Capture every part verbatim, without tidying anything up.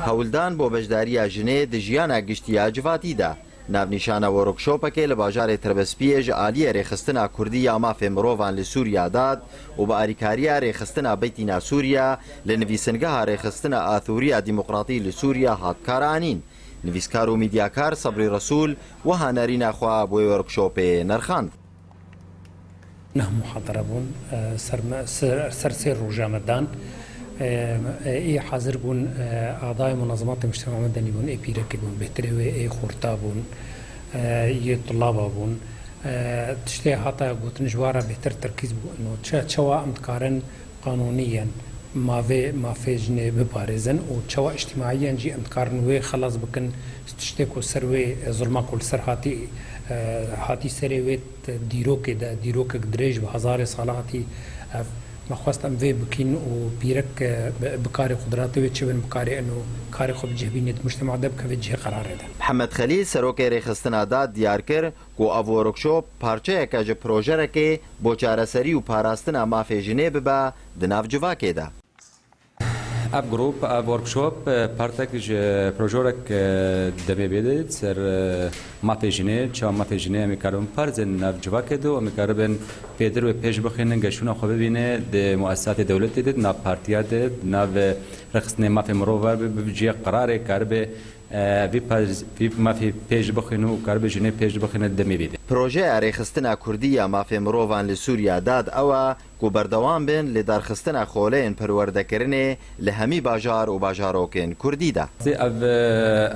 Hewldan bo beşdariya jinê di jiyana giştî ya civatî de. Navnîşana workshopekê li bajarê Tirbespiyê ji aliyê rêxistina kurdî ya mafê mirovan li Sûriya DAD û bi arîkariya rêxistina Beytîna Sûriya li nivîsingeha rêxistina Athûriya Demokratî li Sûriya hat karanîn. Nivîskar û mîdyakar Sebrî Resûl wiha nerîna xwe bo wê workshopê nirxand. Neh muhadere bûn, e, ser me, ser, ser sê roja me dan. E, e, ê hazir bûn, e, adayê munazematê mujtema medenî bûn, ê pîrekê bûn, bêhtirê wê ê xorta bûn, e, yê tulaba bûn. E, tiştê hata gotin ji wan re bêhtir terkîz bû. Ino çe-, çawa em dikarin qanûniyen mavê, mafê jinê biparêzin û çawa îctimaiyen jî em dikarin wê xelas bikin, tiştê ku ser wê, e, zulma ku li ser hatî, e, hatî serê wê dîrokê de, dîrokek dirêj bi hezarê sala hatî, ev, me xwest em vê bikîn û pîrek, e, bi, bi karê qudratê wê çi bin, bi karê eno karê xwe bi cih bînê di mujtema de bikeve cihê qerarê de. Mihemed Xelîl, serokê rêxistina DAD diyar kir ku ev workshop parçeyeke ji projerekê bo çareserî û parastina mafê jinê bibe di nav civakê de. Ev grûp, ev workshop, e, partek ji projorek, e, demê bê de ser, e, mafê jinê, çawa mafê jinê em ê karibin parêzin nav civakê de û em ê karibin pêdir wê pêş bixînin, geşûna xwe bibîne di muesesatê dewletê de, di nav partiya de, di nav, e, rêxistinê mafê mirov ve, bi, bi cihê qerarê karibe, e, vî pez-, vî mafê pêş bixîne û karibe jinê pêş bixîne di demê bê de. Projeya rêxistina kurdî ya mafê mirovan li Sûriya DAD ew e, ku berdewam bin li darxistina xoleyên perwerdekirinê li hemî bajar û bajarokên kurdî de. Ev,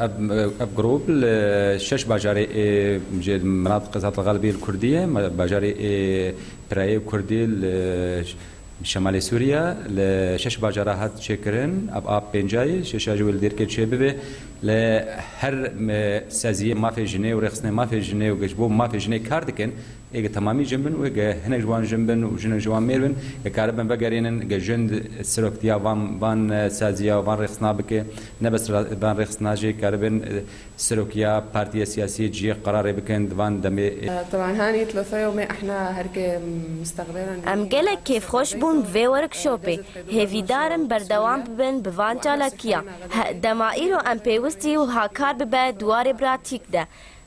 ev, ev grûp li şeş bajarê ê ji Minat Qezat Xelbî li Kurdî ye, bajarê ê Pirayê Kurdî li Şemalê Sûriye, li şeş bajara hat çêkirin, ev a pênca ye, şeşa ji wê li dêrkê çêbibe, li her, e, saziyê mafê jinê û rêxistinê mafê jinê û ji bo mafê jinê kar dikin, ê ge temamî jin bin û ê ge hinek ji wan jin bin û jinek ji wan mêr bin, ê karibin vegerînin, ge jin seroktiya van, van, e, saziya, van rêxistina bike, ne bes ra-, van rêxistina jî karibin, e, serokiya partiya siyasî cihê qerarê bikin di van demê, e. طبعا هاني ثلاثة يومي احنا هركي مستقبلا. Em gelek kêfxweş bûn bi vê workshopê. Hêvîdar im berdewam bibin bi van çalakiyan. He, dema îro em pêwistî wiha kar bibe di warê pratîk de.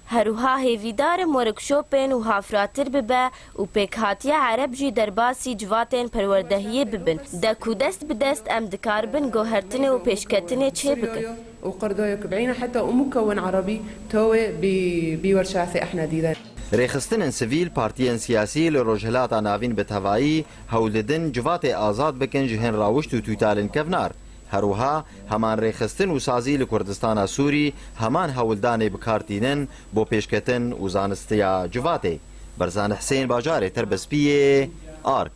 Herwiha hêvîdar im workshopên wiha firatir bibe û pêkhatiya Ereb jî derbasî civatên perwerdehiyê bibin, de ku dest bi dest em dikaribin guhertinê û pêşketinê çêbikin. وقردويك بعينه حتى ومكون عربي توي ب-، بورشاثة احنا ديدن. Rêxistinên sivîl, partiyên siyasî li Rojhilata Navîn bi tevayî hewl didin civatê azad bikin ji hin rawişt û tûtalên kevnar. Her wiha heman rêxistin û sazî li Kurdistana Sûrî heman hewldanê bi kar tînin bo pêşketin û zanistiya civatê. Berzan Hisên, bajarê Terbespiyê, Ark.